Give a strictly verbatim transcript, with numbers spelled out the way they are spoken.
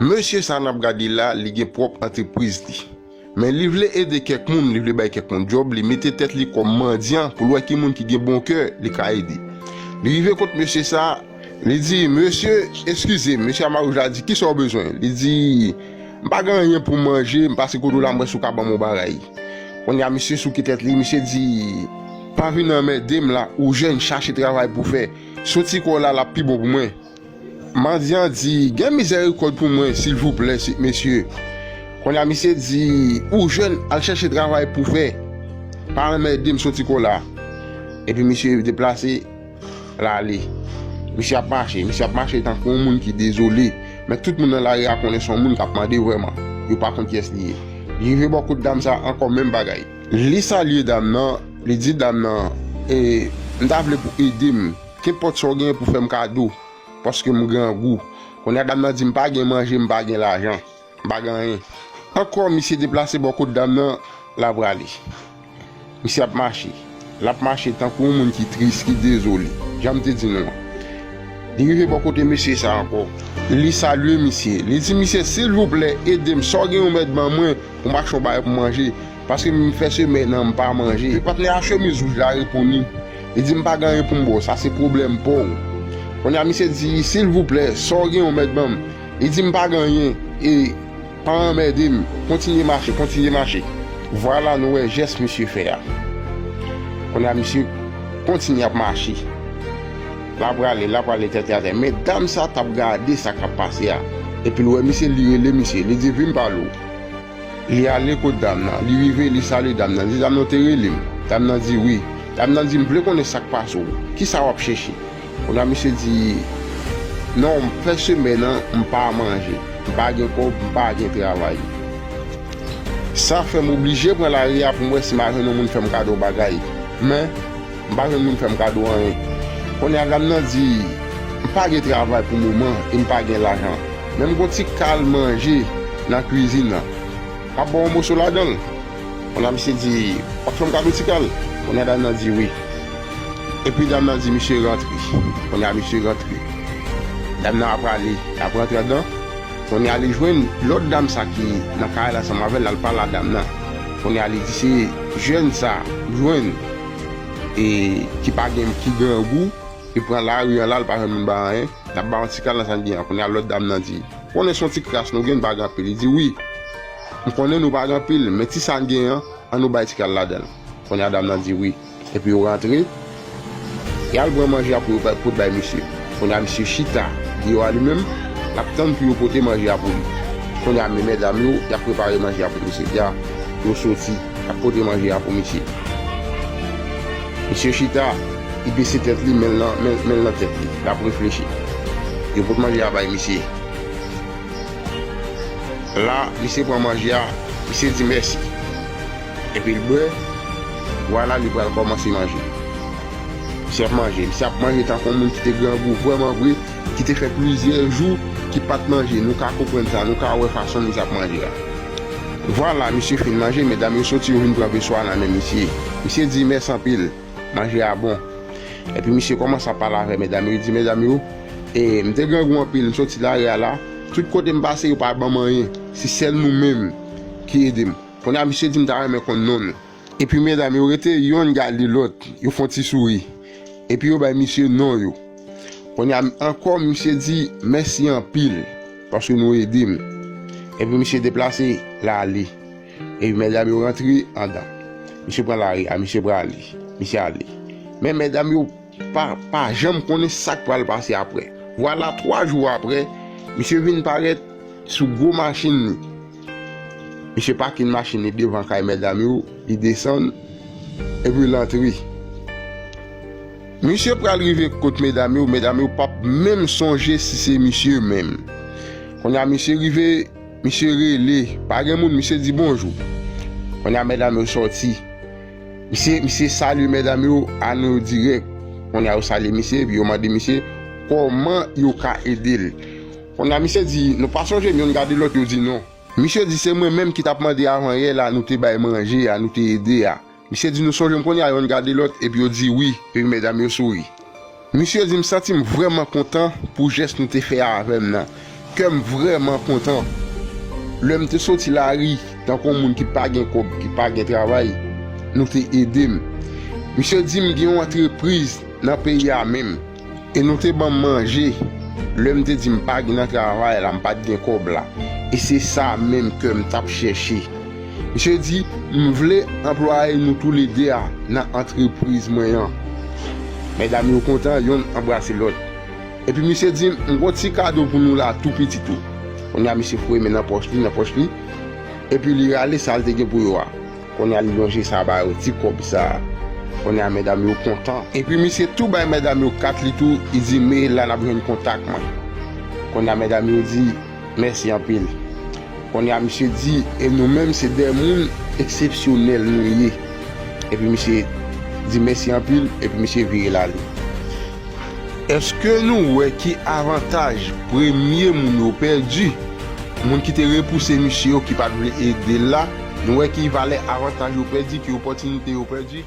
Mesye sa n ap gade la, li gen pwòp antrepriz li. Men li vle ede kèk moun, li vle bay kèk moun djòb, li mete tèt li kòm mandyan pou l wè ki moun ki gen bon kè, li ka ede. Li rive kot mesye sa, li di, "Mesye, eskize m." Mesye a Mawouj la di, "Kisa w bezwen?" Li di, "M pa gen anyen pou m manje, m pase kote w la, m wè si w ka ban m yon bagay." Kounye a, misye souke tèt li, misye di, "Pa vin anmède m la, ou jèn, chache travay pou fè. Soti kò w la, l ap pi bon pou mwen." Mandyan di, "Gen mizèrikòd pou mwen, silvouplè, si, mesye." Kounye a, misye di, "Ou jèn, al chèche travay pou fè. Pa anmède m, soti kò la." Epi misye deplase, l ale. Misye ap mache, misye ap mache tankou yon moun ki dezole. Men tout moun nan lari a konnen se yon moun k ap mande vrèman. Yo pa konn kiyès li ye. Li rive bò kot dam sa ankò, menm bagay. Li salye dam nan, li di dam nan, "E, m ta vle pou ede m. Kenpòt sa w genyen pou fè m kado, paske m grangou." Kounye a dam nan di, "M pa gen manje, m pa gen lajan, m pa gen anyen." Ankò, misye deplase bò kot dam nan, l ap prale. Misye ap mache. L ap mache tankou yon moun ki tris, ki dezole, jan m te di nou an. Li rive bò kote mesye sa ankò. Li salye misye. Li di, "Mesye, silvouplè, ede m. Sa w gen, ou mèt ban mwen pou m achte yon bagay pou manje. Paske m fè semèn nan, m pa manje." Epi patnè a chemiz wouj la reponn li. Li di, "M pa gen anyen pou m ba w. Sa se pwoblèm pa w." Kounye a, misye di, "Silvouplè, sa w gen, ou mèt ban m." Li di, "M pa gen anyen. E pa anmède m. Kontinye mache, kontinye mache." Vwala, nou wè jès misye fè a. Kounye a, misye kontinye ap mache. L ap prale, l ap prale tèt atè. Men dam sa t ap gade sa k ap pase a. Epi l wè misye, li rele misye. Li di, "Vin m pale w." Li ale kot dam nan. Li rive, li salye dam nan. Li di, "Dam nan te rele m." Dam nan di, "Wi." Dam nan di, "M vle konnen sa k pase w. Kisa w ap chèche?" Kounye a, misye di, "Non, m fè semèn nan, m pa manje. M pa gen kòb, m pa gen travay. Sa fè m oblije pran lari a pou m wè si m a jwenn yon moun fè m kado bagay. Men, m pa jwenn moun fè m kado anyen." Kounye a, dam nan di, "M pa gen travay pou moman e m pa gen lajan. Men m gon ti kal manje nan kwizin nan. M ap ba w yon moso ladan l." Kounye a, misye di, "W ap fè m kado ti kal?" Kounye a, dam nan di, "Wi." Epi dam nan di, "Misye rantre." Kounye a, misye rantre. Dam nan ap prale, l ap rantre anndan. Kounye a, li jwenn lòt dam sa ki nan kay la ansanm avè l, l al pale a dam nan. Kounye a, li di, "Se jèn sa m jwenn, e ki pa gen, ki grangou, li pran lari an la, l pa jwenn moun ba anyen. N ap ba yon ti kal nan sa n gen an." Kounye a, lòt dam nan di, "Konnen se yon ti kras nou gen, n pa gen anpil." Li di, "Wi, m konnen nou pa gen anpil, men ti sa n gen an, an nou bay ti kal ladan l." Kounye a, dam nan di, "Wi." Epi yo rantre, y al pran manje a pou yo bay, pote bay misye. Kounye a, misye chita deyò a li menm, l ap tann pou yo pote manje a pou li. Kounye a, men medam yo, y ap prepare manje a pou misye. Epi a, yo soti, y ap pote manje a pou misye. Misye chita, li bese tèt li, men l nan, men, men l nan tèt li. L ap reflechi. Yo pote manje a bay misye. La, misye pran manje a, misye di mèsi. Epi l bwè, vwala li pral kòmanse manje. Misye ap manje, misye ap manje tankou yon moun ki te grangou vrèman vre, ki te fè plizyè jou ki pa t manje. Nou ka konprann sa, nou ka wè fason misye ap manje a. Vwala, misye fin manje, medam yo soti, yo vin pran veswa nan men misye. Misye di mèsi anpil, manje a bon. Epi misye kòmanse ap pale avè medam yo, li di medam yo, "E, m te grangou anpil, m soti lari a la, tout kote m pase, yo pa ban m anyen, se sèl nou menm ki ede m." Kounye a, misye di, "M ta renmen konn non nou." Epi medam yo rete, yonn gade lòt, yo fè yon ti souri. Epi yo bay misye non yo. Kounye a ankò, misye di, "Mèsi anpil, paske nou ede m." Epi misye deplase, l ale. Epi medam yo rantre anndan. Misye pran lari a, misye prale, misye ale. Men medam yo pa, pa janm konnen sa k pral pase apre. Vwala, twa jou apre, misye vin parèt sou gwo machin li. Misye pake machin li devan kay medam yo, li desann, epi l antre. Misye pral rive kot medam yo, medam yo p ap menm sonje si se misye menm. Kounye a, misye rive, misye rele, pa gen moun, misye di bonjou. Kounye a, medam yo sòti. Misye, misye salye medam yo, a non yo dirèk. Kounye a, yo salye misye, epi yo mande misye kòman yo ka ede l. Kounye a, misye di, "Nou pa sonje m?" Yonn gade lòt, yo di, "Non." Misye di, "Se mwen menm ki t ap mande avan yè la, nou te bay manje a, nou te ede a." Misye di, "Nou sonje m kounye a?" Yonn gade lòt, epi yo di, "Wi." Epi medam yo souri. Misye di, "M santi m vrèman kontan pou jès nou te fè avè m nan. Kè m vrèman kontan. Lè m te soti lari, tankou yon moun ki pa gen kòb, ki pa gen travay, nou te ede m. Misye di m gen yon antrepriz nan peyi a menm. E nou te ban m manje. Lè m te di m pa gen nan travay la, m pa t gen kòb la. E se sa menm ke m t ap chèche. Misye di, m vle anplwaye nou toulede a nan antrepriz mwen an. Medam yo kontan, yonn anbrase lòt. Epi misye di m, m gon ti kado pou nou la tou piti tou. Kounye a misye foure men nan pòch li, nan pòch li. Epi li rale sa l te gen pou yo a. Kounye a li lonje sa ba yo, ti kòb sa. Kounye a medam yo kontan. Epi misye tou bay medam yo kat li tou, li di, men la n ap jwenn kontak mwen. Kounye a medam yo di, mèsi anpil. Kounye a misye di, e nou menm se de moun eksepsyonèl nou ye. Epi misye di mèsi anpil, epi misye vire l ale. Èske nou wè ki avantaj premye moun yo pèdi? Moun ki te repouse misye yo, ki pa t vle ede l la, nou wè ki valè avantaj yo pèdi, ki opòtinite yo pèdi?